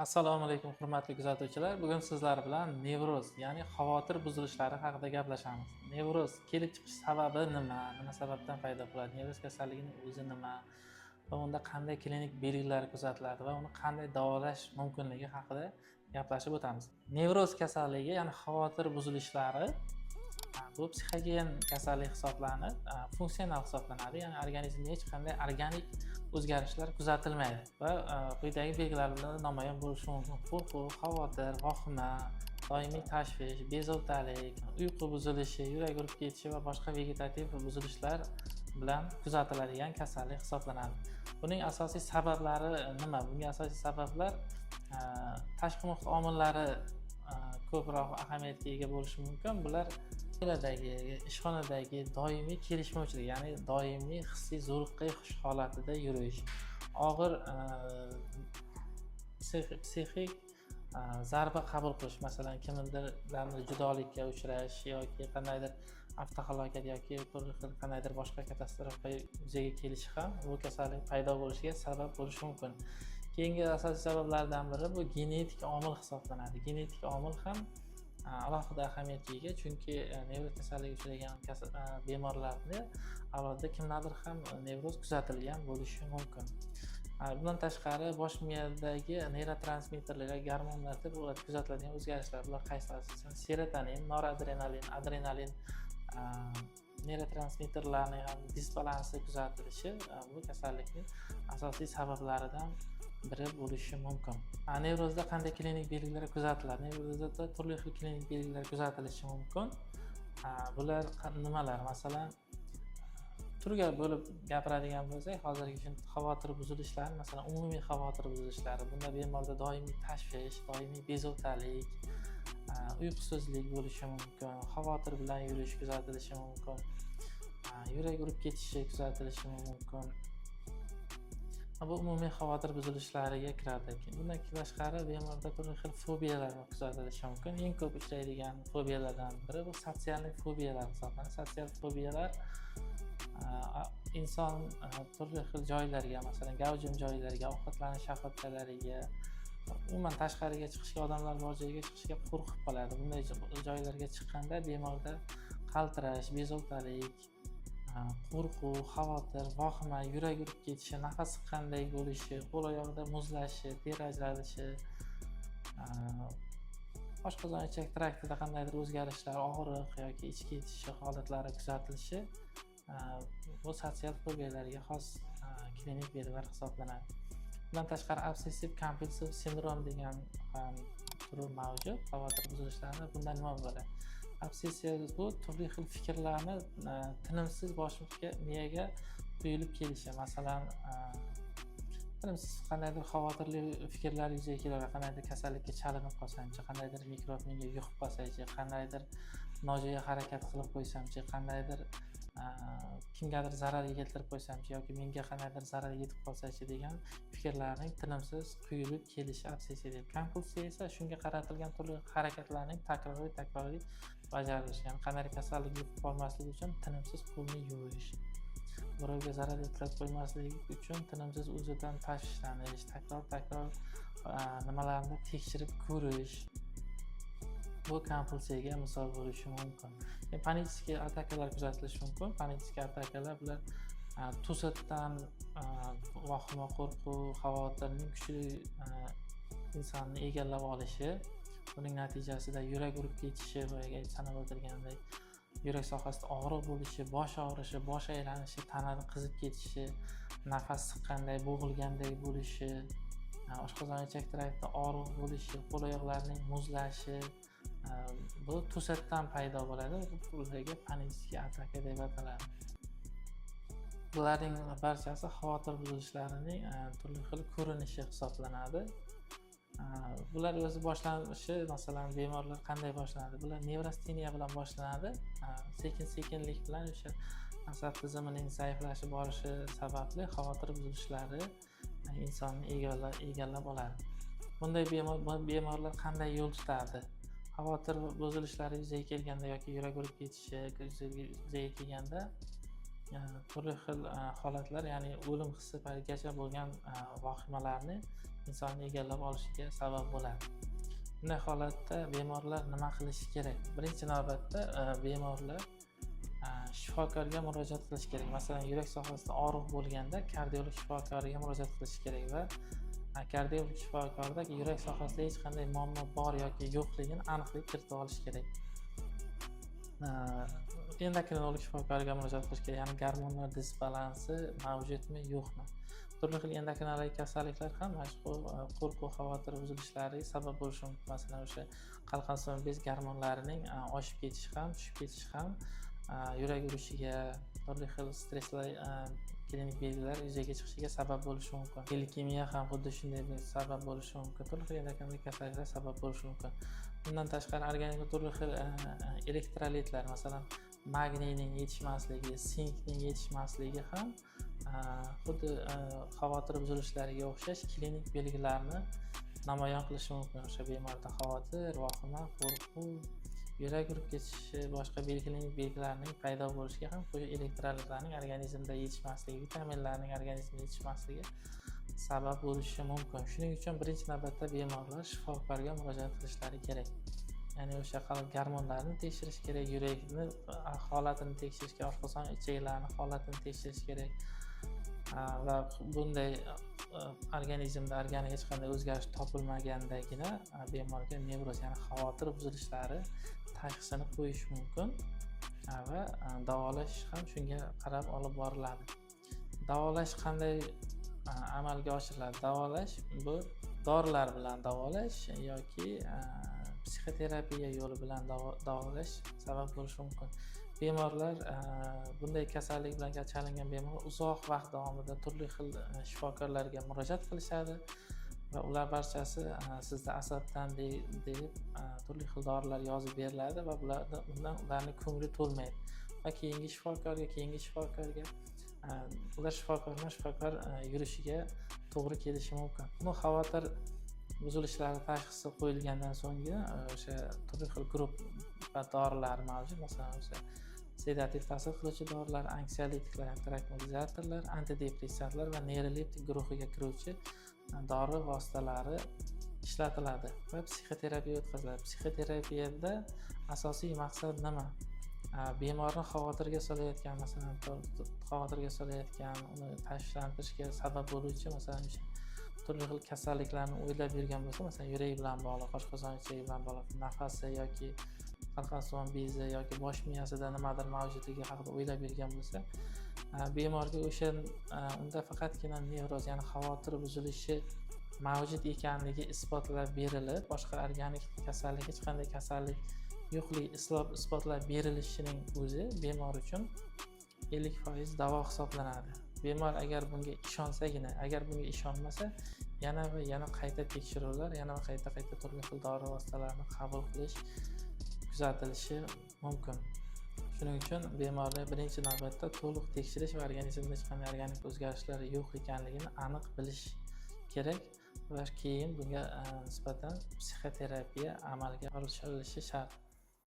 Assalomu alaykum, hurmatli kuzatuvchilar. Bugun sizlar bilan nevroz, ya'ni xavotir buzilishlari haqida gaplashamiz. Nevroz kelib chiqish sababi nima? Nima sababdan paydo bo'ladi? Nevroz kasalligining o'zi nima? Va unda qanday klinik belgilar kuzatiladi va uni qanday davolash mumkinligi haqida gaplashib o'tamiz. Nevroz kasalligi, ya'ni xavotir buzilishlari, bu psixogen kasallik hisoblanib, funksional hisoblanadi, ya'ni organizmda hech qanday organik o'zgarishlar kuzatilmaydi va quyidagi belgilar bilan namoyon bo'lishi mumkin: qo'rquv, xavotir, vahima, doimiy tashvish, bezovtalik, uyqu buzilishi, yurak urib ketishi va boshqa vegetativ buzilishlar bilan kuzatiladigan kasallik hisoblanadi. Buning asosiy sabablari nima? Bunga asosiy sabablar tashqi muhit omillari ko'proq ahamiyatga ega bo'lishi mumkin. Bular oiladagi, ishxonadagi doimiy kelishmovchilik, ya'ni doimiy hissiy zo'riqish holatida yurish, og'ir psixik zarba qabul qilish, masalan, kimnidirdan judolikka uchrash yoki qandaydir avtohalokat yoki turli xil qandaydir boshqa katastrofa yuzaga kelishi ham bu kasallik paydo bo'lishiga sabab bo'lishi mumkin. Keyingi asosiy sabablardan biri bu genetik omil hisoblanadi. Genetik omil ham alohida ahamiyatga ega, chunki nevroz kasalligiga uchragan bemorlarni avvalda kimdadir ham nevroz kuzatilgan bo'lishi mumkin. Bundan tashqari, bosh miyadagi neyrotransmitterlar va gormonlarda bo'ladi kuzatiladigan o'zgarishlar. Bular qaysilari? Serotonin, noradrenalin, adrenalin neyrotransmitterlarning ham disbalansi kuzatilishi bu kasallikning asosiy sabablaridan biri bo'lishi mumkin. Nevrozda qanday klinik belgilar kuzatiladi? Nevrozda turli xil klinik belgilar kuzatilishi mumkin. Bular nimalar? Masalan, turga bo'lib gapiradigan bo'lsak, hozirgi kunda xavotir buzilishlari, masalan, umumiy xavotir buzilishlari. Bunda bemorda doimiy tashvish, doimiy bezovtalik, uyqusizlik bo'lishi mumkin, xavotir bilan yurish kuzatilishi mumkin, yurak urib ketishi kuzatilishi mumkin. Bu umumiy xavotir buzilishlariga kiradi. Bundan tashqari, bemorda turli xil fobiyalar kuzatilishi mumkin. Eng ko'p uchraydigan fobiyalardan biri bu социальный fobiyalar hisoblanadi. Sotsial fobiyalar inson turli xil joylarga, masalan, gavjum joylarga, ovqatlanish shoxobchalariga, umuman tashqariga chiqishga, odamlar bor joyga chiqishga qo'rqib qoladi. Bunday joylarga chiqqanda bemorda qaltirash, bezovtalik, qo'rquv, xavotir, vahima, yurak urib ketishi, nafas siqqanday bo'lishi, qo'l oyog'ida muzlashi, ter ajralishi, oshqozon ichak traktida qandaydir o'zgarishlar, og'riq yoki ich ketishi holatlari kuzatilishi bu sotsial fobiyalarga xos klinik belgilar hisoblanadi. Bundan tashqari, obsessiv kompulsiv sindrom degan ham turi mavjud xavotir buzilishlarini. Bunda nima bo'ladi? Obsessiya bu turli xil fikrlarni tinimsiz boshimizga, miyaga quyilib kelishi. Masalan, tinimsiz qandaydir xavotirli fikrlar yuzaga keladi: qandaydir kasallikka chalinib qolsamchi, qandaydir mikrob menga yuqib qolsachi, qandaydir nojo'ya harakat qilib qo'ysamchi, qandaydir kimgadir zarar keltirib qo'ysamchi yoki menga qandaydir zarar yetib qolsachi degan fikrlarning tinimsiz quyilib kelishi obsessiya deb. Kompulsiya esa shunga qaratilgan turli harakatlarning takroriy takroriy bajarilishi, ya'ni qandaydir kasallik yuqib qolmasligi uchun tinimsiz qo'lni yuvish, birovga zarar yetkazib qo'ymaslik uchun tinimsiz o'zidan tashvishlanish, takror takror nimalarni tekshirib ko'rish, bu kompulsiyaga misol bo'lishi mumkin. Панический atakalar kuzatilishi mumkin. Панический atakalar bular to'satdan vahima, qo'rquv, xavotirning kuchli insonni egallab olishi, buning natijasida yurak urib ketishi, boyagi sanab o'tilgandek, yurak sohasida og'riq bo'lishi, bosh og'rishi, bosh aylanishi, tanani qizib ketishi, nafas siqqanday, bo'g'ilganday bo'lishi, oshqozon ichak traktida og'riq bo'lishi, qo'l oyoqlarning muzlashi, bu to'satdan paydo bo'ladi. Bularga панический ataka deb ataladi. Bularning barchasi xavotir buzilishlarining turli xil ko'rinishi hisoblanadi. Bular o'zi boshlanishi, masalan, bemorlar qanday boshlanadi? Bular nevrasteniya bilan boshlanadi. Sekin sekinlik bilan o'sha asab tizimining zaiflashib borishi sababli xavotir buzilishlari insonni egallab oladi. Bunday bemorlar qanday yo'l tutadi? Xavotir buzilishlari yuzaga kelganda yoki yurak urib ketishi yuzaga kelganda turli xil holatlar, ya'ni o'lim hissi paytigacha bo'lgan vahimalarni insonni egallab olishiga sabab bo'ladi. Bunday holatda bemorlar nima qilishi kerak? Birinchi navbatda bemorlar shifokorga murojaat qilish kerak. Masalan, yurak sohasida og'riq bo'lganda kardiolog shifokoriga murojaat qilish kerak va kardiolog shifokorda yurak sohasida hech qanday muammo bor yoki yo'qligini aniqlik kiritib olish kerak. Endokrinolog shifokoriga murojaat qilish kerak, ya'ni gormonlar disbalansi mavjudmi, yo'qmi. Turli xil endokrinologik kasalliklar ham mana shu qo'rquv, xavotir buzilishlariga sabab bo'lishi mumkin. Masalan, o'sha qalqonsimon bez gormonlarining oshib ketishi ham, tushib ketishi ham yurak urishiga, turli xil stresslar, klinik belgilar yuzaga chiqishiga sabab bo'lishi mumkin. Glikemiya ham xuddi shunday bir sabab bo'lishi mumkin. Turli xil endokrinologik kasalliklar sabab bo'lishi mumkin. Bundan tashqari, organizmda turli xil elektrolitlar, masalan, magniyning yetishmasligi, sinkning yetishmasligi ham xuddi xavotir buzilishlariga o'xshash klinik belgilarni namoyon qilishi mumkin. O'sha bemorda xavotir, vahima, qo'rquv, yurak urib ketishi, boshqa klinik belgilarning paydo bo'lishiga ham o'sha elektrolitlarning organizmda yetishmasligi, vitaminlarning organizmda yetishmasligi sabab bo'lishi mumkin. Shuning uchun birinchi navbatda bemorlar shifokorga murojaat qilishlari kerak. Ya'ni o'sha gormonlarni tekshirish kerak, yurakni holatini tekshirish kerak, oshqozon ichaklarni holatini tekshirish kerak. Va bunday organizmda organik hech qanday o'zgarish topilmagandagina bemorga nevroz, ya'ni xavotir buzilishlari tashxisini qo'yish mumkin va davolash ham shunga qarab olib boriladi. Davolash qanday amalga oshiriladi? Davolash bu dorilar bilan davolash yoki psixoterapiya yo'li bilan davolash sabab bo'lishi mumkin. Bemorlar, bunday kasallik bilan chalingan bemorlar uzoq vaqt davomida turli xil shifokorlarga murojaat qilishadi va ular barchasi sizda asabdan deb turli xil dorilar yozib beriladi va bundan ularni ko'ngli to'lmaydi va keyingi shifokorga, keyingi shifokorga, ular shifokorma shifokor yurishiga to'g'ri kelishi mumkin. Bu xavotir buzilishlari tashxisi qo'yilgandan so'nggina o'sha turli xil gruppa dorilar mavjud. Masalan, o'sha sedativ ta'sir qiluvchi dorilar, anksiolitiklar, trankvilizatorlar, antidepressantlar va neyroleptik guruhiga kiruvchi dori vositalari ishlatiladi va psixoterapiya o'tkaziladi. Psixoterapiyada asosiy maqsad nima? Bemorni xavotirga solayotgan, masalan, xavotirga solayotgan, uni tashvishlantirishga sabab bo'luvchi, masalan, o'sha turli xil kasalliklarni o'ylab yurgan bo'lsa, masalan, yuragi bilan bog'liq, oshqozon ichagi bilan bog'liq, nafasi yoki qalqonsimon bezi yoki bosh miyasida nimadir mavjudligi haqida o'ylab yurgan bo'lsa, bemorga o'sha unda faqatgina nevroz, ya'ni xavotir buzilishi mavjud ekanligi isbotlab berilib, boshqa organik kasallik, hech qanday kasallik yo'qligi isbotlab berilishining o'zi bemor uchun 50% davo hisoblanadi. Bemor agar bunga ishonsagina, agar bunga ishonmasa, yana va yana qayta tekshiruvlar, yana va qayta qayta turli xil dori vositalarini qabul qilish kuzatilishi mumkin. Shuning uchun bemorni birinchi navbatda to'liq tekshirish va organizmda hech qanday organik o'zgarishlar yo'q ekanligini aniq bilish kerak va keyin bunga nisbatan psixoterapiya amalga oshirilishi shart.